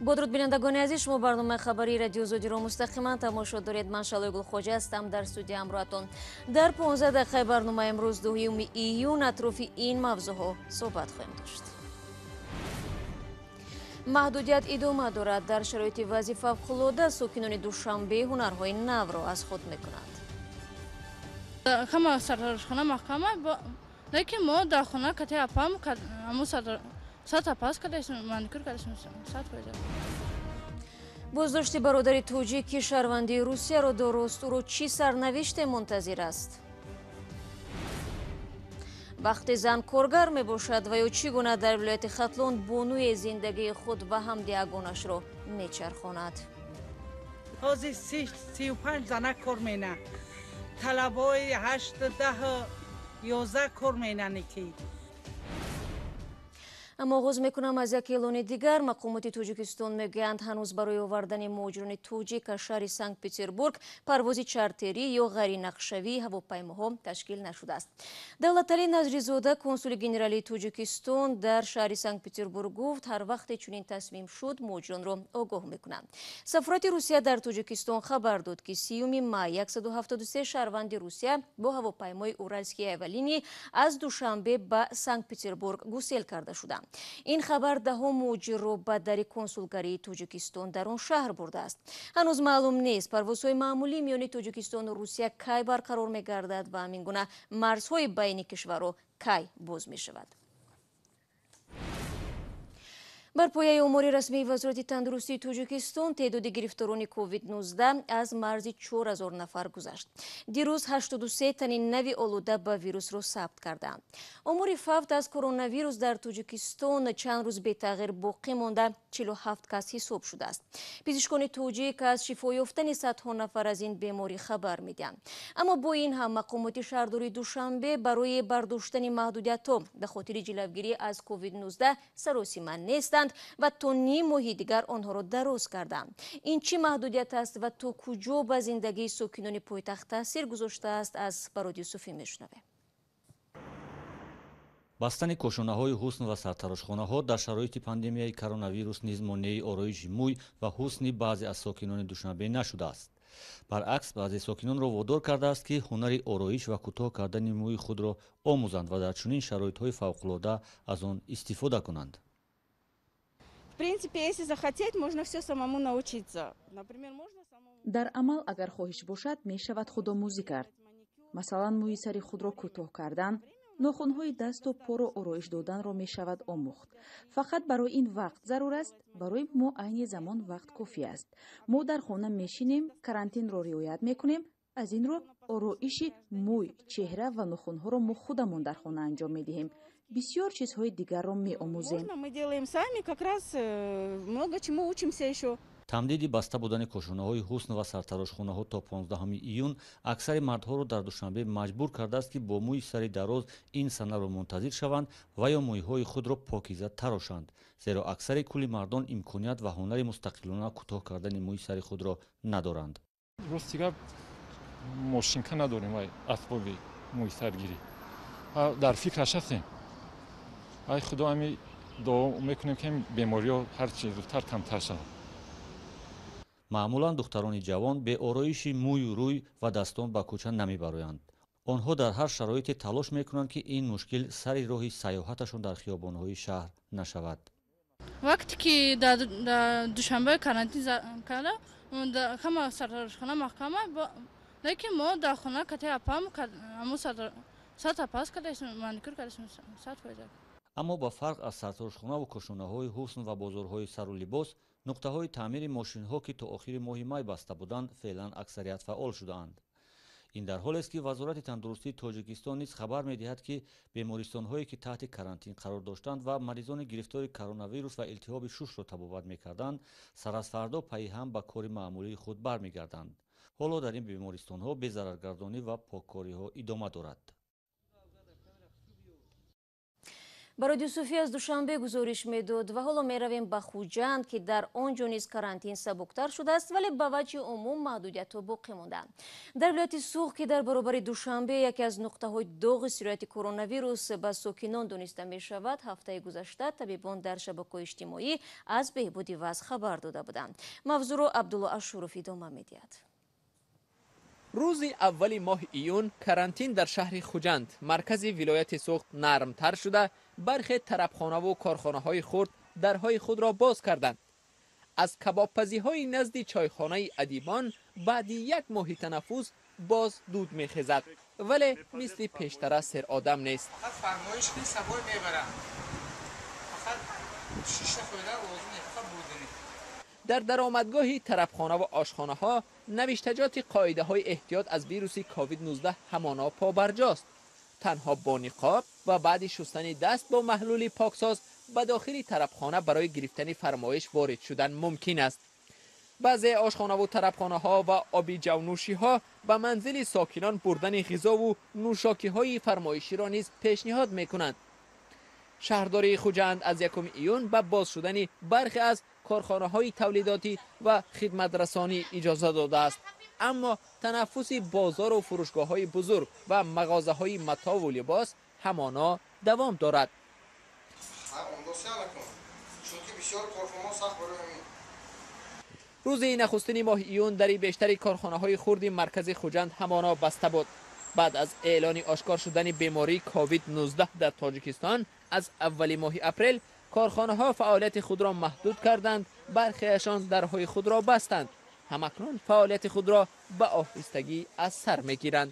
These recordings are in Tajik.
Бо дуруд, бинандагони азиз, шумо барномаи хабарии Радио Озодиро мустақиман тамошо доред. Ман Шалои Гулхоҷа ҳастам, дар студия ҳамроҳатон. Дар 15 дақиқаи барномаи имрӯз, 2 июн, атрофи ин мавзӯъҳо суҳбат хоҳем дошт. Маҳдудият идома дорад. Дар шароити вазъи фавқулода сокинони Душанбе ҳунарҳои навро аз худ мекунанд. Ҳама сартарошхона маҳкама, лекин мо дар хона кати апам ҳамун сата пас кардасем, маникюр кардасем, 100%. Боздошти бародари тоҷик, ки шаҳрвандии Русияро дорост, ӯро чӣ сарнавиште мунтазир аст? Вақте зан коргар мебошад ва ё чӣ гуна дар вилояти Хатлон бонуи зиндагии худ ва ҳамдиагонашро мечархонад? Ҳозир 35 зана кор мена, талабои 8, 10, 11 кор менане ки. Аммо оғоз мекунам аз як эълони дигар. Мақомоти Тоҷикистон мегӯянд, ҳанӯз барои овардани муҳоҷирони тоҷик аз шаҳри Санкт Петербург парвози чартерӣ ё ғайринақшавии ҳавопаймоҳо ташкил нашудааст. Давлаталӣ Назризода, консули генералии Тоҷикистон дар шаҳри Санкт Петербург, гуфт, ҳар вақте чунин тасмим шуд, муҳоҷиронро огоҳ мекунанд. Сафорати Русия дар Тоҷикистон хабар дод, ки 30 май 173 шаҳрванди Русия бо ҳавопаймои Уральские авиалинии аз Душанбе ба Санкт Петербург гусел карда шуданд. Ин хабар даҳо муҳоҷирро ба дари консулгарии Тоҷикистон дар он шаҳр бурдааст. Ҳанӯз маълум нест, парвозҳои маъмулӣ миёни Тоҷикистону Русия кай барқарор мегардад ва ҳамин гуна марзҳои байни кишварҳо кай боз мешавад. Бар пояи омори расмии Вазорати тандурустии Тоҷикистон, теъдоди гирифторони COVID-19 аз марзи 4000 нафар гузашт. Дирӯз 83 тани нави олуда ба вирусро сабт карданд. Омори фавт аз коронавирус дар Тоҷикистон чанд рӯз бетағйир боқӣ монда, 47 кас ҳисоб шудааст. Пизишкони тоҷик аз шифо ёфтани садҳо нафар аз ин беморӣ хабар медиҳанд. Аммо бо ин ҳам мақомоти шаҳрдории Душанбе барои бардоштани маҳдудиятҳо ба хотири ҷилавгирӣ аз COVID-19 саросима нестанд ва то ним моҳи дигар онҳоро дароз карданд. Ин чӣ маҳдудият аст ва то куҷо ба зиндагии сокинони пойтахт таъсир гузоштааст, аз Барод Юсуфӣ мешунавем. Бастани кошонаҳои ҳусн ва сартарошхонаҳо дар шароити пандемияи коронавирус низ монеи ороиши мӯй ва ҳусни баъзе аз сокинони Душанбе нашудааст. Баръакс, баъзе сокинонро водор кардааст, ки ҳунари ороиш ва кӯтоҳ кардани мӯи худро омӯзанд ва дар чунин шароитҳои фавқулода аз он истифода кунанд. В принципе, если захотеть, можно все самому научиться. Например, можно самому. Дар амал, агар хоҳиш бошад, мешавад худомӯзӣ кард. Масалан, мӯи сари худро кӯтоҳ кардан, нохунҳои дасту поро ороиш доданро мешавад омӯхт. Фақат барои ин вақт зарур аст. Барои мо айни замон вақт кофӣ аст. Мо дар хона мешинем, карантинро риоят мекунем. Аз ин рӯ ороиши мӯй, чеҳра ва нохунҳоро мо худамон дар хона анҷом медиҳем. Бисёр чизҳои дигарро меомӯзем. Мы делаем сами, как раз много чему учимся еще. Тамдиди баста будани кошонаҳои ҳусн ва сартарошхонаҳо то 15 июн аксари мардҳоро дар Душанбе маҷбур кардааст, ки бо мӯи сари дароз ин санаро мунтазир шаванд ва ё мӯйҳои худро покиза тарошанд, зеро аксари кулли мардон имконият ва ҳунари мустақилона кӯтоҳ кардани мӯи сари худро надоранд. Рости гап, мошинка надорем, вай асбоби мӯйсаргирӣ. Дар фикраш ҳастем. Ай худо, ҳами дуо мекунем, ки бемориҳо ҳарчи зудтар камтар шавад. Маъмулан духтарони ҷавон беороиши мӯю рӯй ва дастон ба кӯча намебароянд. Онҳо дар ҳар шароите талош мекунанд, ки ин мушкил сари роҳи сайёҳаташон дар хиёбонҳои шаҳр нашавад. Вақте ки дар Душанбе карантин карда, ҳама сартарошхона маҳкама, лекин мо дар хона кати апам ҳамун сата пас кардасем, маникюр кардасем, 100%. Аммо ба фарқ аз сартарошхонаву кошонаҳои ҳусн ва бозорҳои сару либос, нуқтаҳои таъмири мошинҳо, ки то охири моҳи май баста буданд, феълан аксарият фаъол шудаанд. Ин дар ҳолест, ки Вазорати тандурустии Тоҷикистон низ хабар медиҳад, ки бемористонҳое, ки таҳти карантин қарор доштанд ва маризони гирифтори коронавирус ва илтиҳоби шушро табобат мекарданд, сар аз фардо пайи ҳам ба кори маъмулии худ бармегарданд. Ҳоло дар ин бемористонҳо безараргардонӣ ва поккориҳо идома дорад. Бароди Юсуфӣ аз Душанбе гузориш медод ва ҳоло меравем ба Хуҷанд, ки дар он ҷо низ карантин сабуктар шудааст, вале ба ваҷҳи умум маҳдудиятҳо боқӣ мондаанд. Дар вилояти Суғд, ки дар баробари Душанбе яке аз нуқтаҳои доғи сирояти коронавирус ба сокинон дониста мешавад, ҳафтаи гузашта табибон дар шабакаҳои иҷтимоӣ аз беҳбуди вазъ хабар дода буданд. Мавзӯъро Абдулло Ашуров идома медиҳад. Рӯзи аввали моҳи июн карантин дар шаҳри Хуҷанд, маркази вилояти Суғд, нармтар шуда, бархе тарабхонаву корхонаҳои хурд дарҳои худро боз карданд. Аз кабобпазиҳои назди чойхонаи адибон баъди як моҳи танаффус боз дуд мехезад, вале мисли пештара серодам нест. Дар даромадгоҳи тарабхона ва ошхонаҳо навиштаҷоти қоидаҳои эҳтиёт аз вируси ковид-19 ҳамоно побарҷост. Танҳо бо ниқоб ва баъди шустани даст бо маҳлули поксоз ба дохили тарабхона барои гирифтани фармоиш ворид шудан мумкин аст. Баъзе ошхонаву тарабхонаҳо ва оби ҷавнӯшиҳо ба манзили сокинон бурдани ғизову нӯшокиҳои фармоиширо низ пешниҳод мекунанд. Шаҳрдории Хуҷанд аз 1 июн ба боз шудани бархе аз корхонаҳои тавлидотӣ ва хидматрасонӣ иҷоза додааст, аммо танаффуси бозору фурӯшгоҳҳои бузург ва мағозаҳои матову либос ҳамоно давом дорад. Рӯзи нахустини моҳи июн дари бештари корхонаҳои хурди маркази Хуҷанд ҳамоно баста буд. Баъд аз эълони ошкор шудани бемории ковид-19 дар Тоҷикистон аз аввали моҳи апрел корхонаҳо фаъолияти худро маҳдуд карданд, бархеашон дарҳои худро бастанд. Ҳамакнун фаъолияти худро ба оҳистагӣ аз сар мегиранд.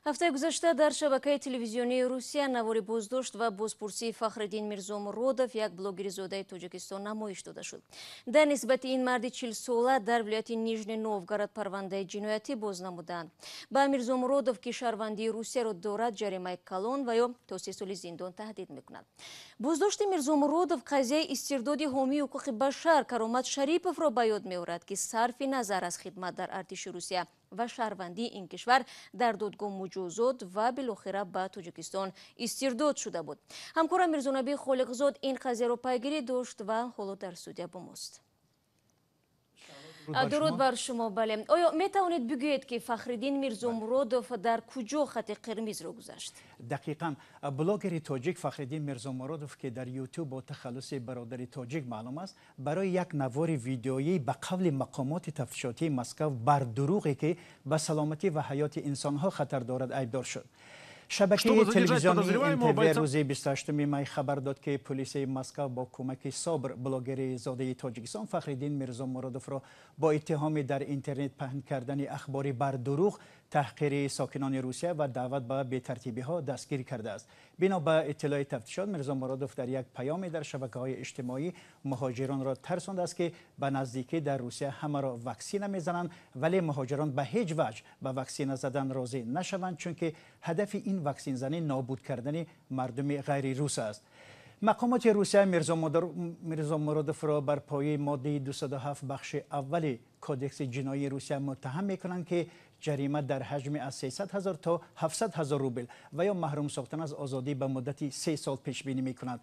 Ҳафтаи гузашта дар шабакаи телевизионии Русия навори боздошт ва бозпурсии Фахриддин Мирзомуродов, як блогери зодаи Тоҷикистон, намоиш дода шуд. Дар нисбати ин марди 40-сола дар вилояти Нижний Новгород парвандаи ҷиноятӣ боз намуданд. Ба Мирзомуродов, ки шаҳрвандии Русияро дорад, ҷаримаи калон ва ё то 3 соли зиндон таҳдид мекунад. Боздошти Мирзомуродов қазияи истирдоди ҳомии ҳуқуқи башар Каромат Шариповро ба ёд меорад, ки сарфи назар аз хидмат дар артиши Русия ва шаҳрвандии ин кишвар дар додгоҳ муҷозот ва билохира ба Тоҷикистон истирдод шуда буд. Ҳамкорам Мирзонаби Холиқзод ин қазияро пайгирӣ дошт ва ҳоло дар студия бо мост. Дуруд бар шумо. Бале, оё метавонед бигӯед, ки Фахриддин Мирзомуродов дар куҷо хати қирмизро гузашт? Дақиқан, блогери тоҷик Фахриддин Мирзомуродов, ки дар ютуб бо тахаллуси бародари тоҷик маълум аст, барои як навори видеоӣ ба қавли мақомоти тафтишотии Москав бар дурӯғе, ки ба саломатӣ ва ҳаёти инсонҳо хатар дорад, айбдор шуд. Шабакаи телевизионии НТВ рӯзи 28 май хабар дод, ки полиси Москав бо кӯмаки СОБР блогери зодаи Тоҷикистон Фахриддин Мирзомуродовро бо иттиҳоми дар интернет паҳн кардани ахбори бардурӯғ, таҳқири сокинони Русия ва даъват ба бетартибиҳо дастгир кардааст. Бино ба иттилои тафтишот, Мирзомуродов дар як паёме дар шабакаҳои иҷтимоӣ муҳоҷиронро тарсондааст, ки ба наздикӣ дар Русия ҳамаро ваксина мезананд, вале муҳоҷирон ба ҳеҷ ваҷҳ ба ваксина задан розӣ нашаванд, чунки ҳадафи ин ваксинзанӣ нобуд кардани мардуми ғайрирус аст. Мақомоти Русия Мирзомуродовро бар пояи моддаи 207 бахши аввали Кодекси ҷиноии Русия муттаҳам мекунанд, ки ҷарима дар ҳаҷми аз 300 ҳазор то 700 ҳазор рубл ва ё маҳрум сохтан аз озодӣ ба муддати 3 сол пешбинӣ мекунад.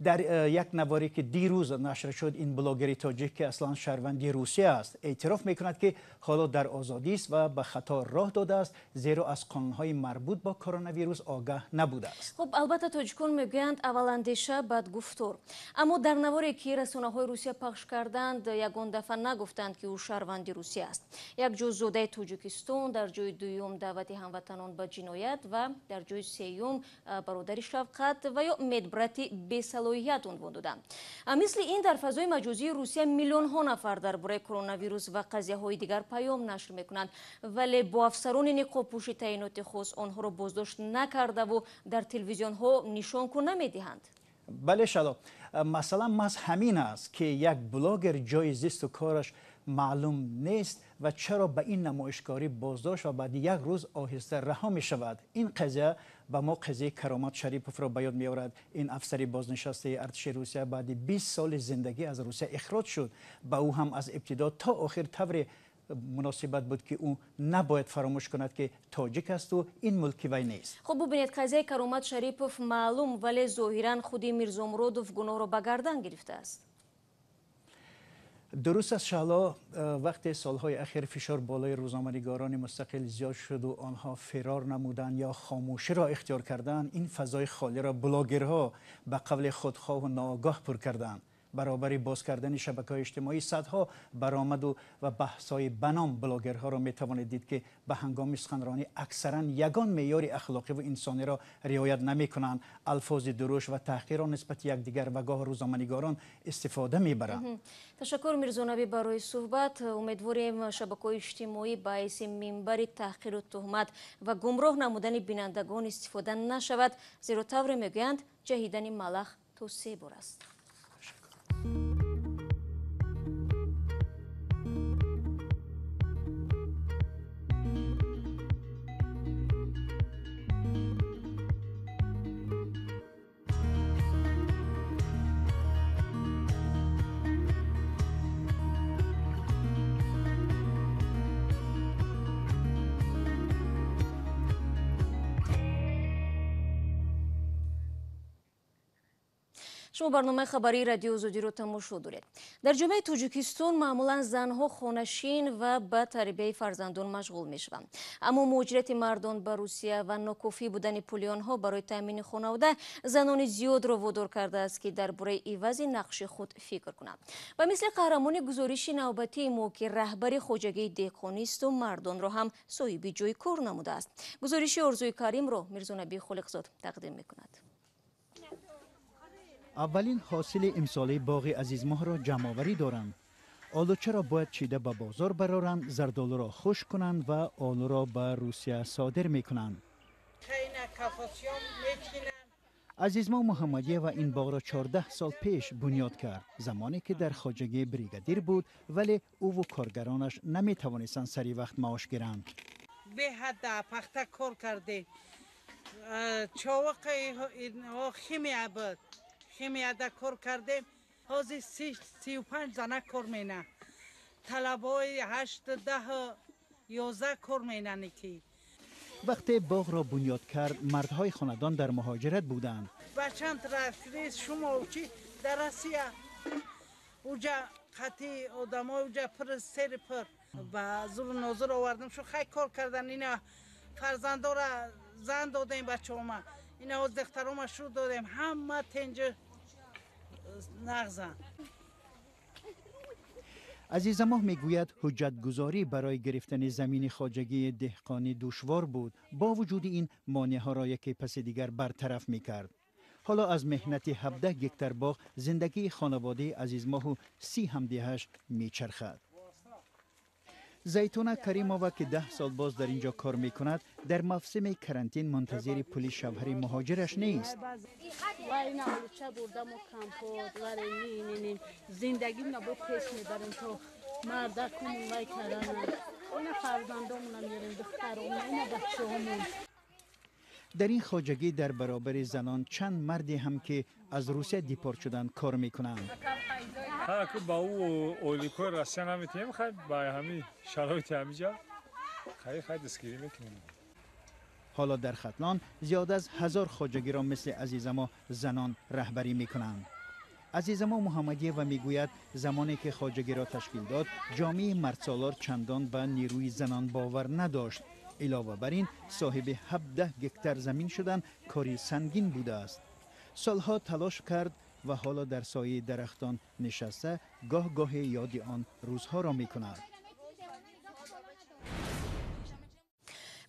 Дар як наворе, ки дирӯз нашр шуд, ин блогери тоҷик, ки аслан шаҳрванди Русия аст, эътироф мекунад, ки ҳоло дар озодист ва ба хато роҳ додааст, зеро аз қонунҳои марбут бо коронавирус огаҳ набудааст. Хуб, албатта тоҷикон мегӯянд аввал андеша, баъд гуфтор. Аммо дар наворе, ки расонаҳои Русия пахш карданд, ягон дафъа нагуфтанд, ки ӯ шаҳрванди Русия аст. Як ҷо зодаи Тоҷикистон, дар ҷои дуюм даъвати ҳамватанон ба ҷиноят ва дар ҷои сеюм бародари шафқат ва ё медбрати бесалоҳият унвон доданд. Мисли ин дар фазои маҷозии Русия миллионҳо нафар дар бораи коронавирус ва қазияҳои дигар паём нашр мекунанд, вале бо афсарони ниқобпӯши таъиноти хос онҳоро боздошт накардаву дар телевизионҳо нишон кун намедиҳанд. Бале Шало, масалан маҳз ҳамин аст, ки як блогер ҷои зисту кораш маълум нест ва чаро ба ин намоишкорӣ боздошт ва баъди як рӯз оҳиста раҳо мешавад. Ин қазия Ба мо қазияи Каромат Шариповро ба ёд меорад. Ин афсари бознишастаи артиши Русия баъди 20 соли зиндагӣ аз Русия ихроҷ шуд. Ба ӯ ҳам аз ибтидо то охир тавре муносибат буд, ки ӯ набояд фаромӯш кунад, ки тоҷик асту ин мулки вай нест. Хуб, бубинед, қазияи Каромат Шарипов маълум, вале зоҳиран худи Мирзомуродов гуноҳро ба гардан гирифтааст. Дуруст аст, Шаҳло. Вақте солҳои ахир фишор болои рӯзноманигорони мустақил зиёд шуду онҳо фирор намуданд ё хомӯширо ихтиёр карданд, ин фазои холиро блогерҳо ба қавли худхоҳу ноогоҳ пур карданд. Баробари боз кардани шабакаҳои иҷтимоӣ садҳо баромаду ва баҳсҳои ба ном блогерҳоро метавонед дид, ки ба ҳангоми суханронӣ аксаран ягон меъёри ахлоқиву инсониро риоят намекунанд, алфози дуруш ва таҳқирро нисбати якдигар ва гоҳ рӯзноманигорон истифода мебаранд. Ташаккур, Мирзонабӣ, барои суҳбат. Умедворем, шабакаҳои иҷтимоӣ ба ҳайси минбари таҳқиру туҳмат ва гумроҳ намудани бинандагон истифода нашавад, зеро тавре мегӯянд, ҷаҳидани малах то се бор аст. Шумо барномаи хабарии Радиои Озодиро тамошо доред. Дар ҷомеаи Тоҷикистон маъмулан занҳо хонашин ва ба тарбияи фарзандон машғул мешаванд, аммо муҳоҷирати мардон ба Русия ва нокофӣ будани пули онҳо барои таъмини хонавода занони зиёдро водор кардааст, ки дар бораи ивази нақши худ фикр кунанд, ба мисли қаҳрамони гузориши навбатии мо, ки раҳбари хоҷагии деҳқонисту мардонро ҳам соҳиби ҷои кор намудааст. Гузориши Орзуи Каримро Мирзонабӣ Холиқзод тақдим мекунад. Аввалин ҳосили имсолаи боғи Азизмоҳро ҷамъоварӣ доранд. Олучаро бояд чида ба бозор бароранд, зардолуро хушк кунанд ва олуро ба Русия содир мекунанд. Азизмоҳ Муҳаммадиева ин боғро 14 сол пеш бунёд кард, замоне ки дар хоҷагии бригадир буд, вале ӯву коргаронаш наметавонистанд сари вақт маош гиранд. Беҳад пахта кор кардем, човоқи химия буд, химияда кор кардем. Ҳозир 35 зана кор мена, талабаҳои 8, 10, 11 кор менани ки. Вақте боғро бунёд кард, мардҳои хонадон дар муҳоҷират буданд. Бачам тракторист, шумовчи дар Россия, уҷа қати одамои уҷа пур, сери пур ба зуру нозур овардам шу, хай кор кардан. Ина фарзандора зан додем, бачаома, ина ҳоз духтарома шу додем, ҳама тенҷи нағзан. Азизамоҳ мегӯяд, ҳуҷҷатгузорӣ барои гирифтани замини хоҷагии деҳқонӣ душвор буд. Бо вуҷуди ин, монеаҳоро яке паси дигар бартараф мекард. Ҳоло аз меҳнати 17 гектар боғ зиндагии хонаводаи Азизмоҳу 30 ҳамдеҳаш мечархад. Зайтуна Каримова, ки 10 сол боз дар ин ҷо кор мекунад, дар мавсими карантин мунтазири пули шавҳари муҳоҷираш нест. Зиндагимна бо пеш мебарем, то мардакумон вай кардана, ина фарзандомона меорем, духтаромона, ина бачаҳомон. Дар ин хоҷагӣ дар баробари занон чанд марде ҳам, ки аз Русия депорт шуданд, кор мекунанд. Ба ӯ ойликҳои Россия наметиҳем, хай ба ҳамин шароити ҳамиҷа хай хай дастгирӣ мекунем. Ҳоло дар Хатлон зиёда аз 1000 хоҷагиро мисли Азизамо занон раҳбарӣ мекунанд. Азизамо Муҳаммадиева мегӯяд, замоне ки хоҷагиро ташкил дод, ҷомеаи мардсолор чандон ба нерӯи занон бовар надошт. Илова бар ин, соҳиби 17 гектар замин шудан кори сангин будааст. Солҳо талош кард ва ҳоло дар сояи дарахтон нишаста гоҳ-гоҳе ёди он рӯзҳоро мекунад.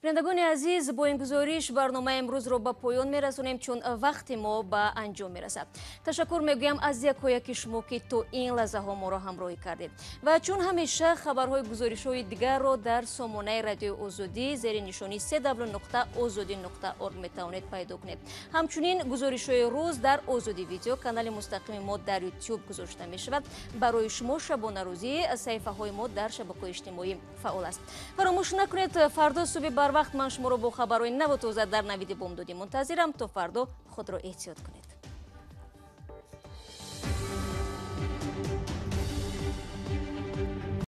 Бинандагони азиз, бо ин гузориш барномаи имрӯзро ба поён мерасонем, чун вақти мо ба анҷом мерасад. Ташаккур мегӯям аз якояки шумо, ки то ин лаҳзаҳо моро ҳамроҳӣ кардед, ва чун ҳамеша хабарҳои гузоришҳои дигарро дар сомонаи Радиои Озодӣ зери нишони www.ozodi.org метавонед пайдо кунед. Ҳамчунин гузоришҳои рӯз дар Озодӣ Видео, канали мустақими мо дар Ютуб, гузошта мешавад. Барои шумо шабонарӯзӣ саҳифаҳои мо дар шабакаҳои иҷтимоӣ фаъол аст. Фаромӯш накунед, фардо субҳи барвақт. вақт ман шуморо бо хабарҳои наву тоза дар Навиди Бомдодӣ мунтазирам. То фардо худро эҳтиёт кунед.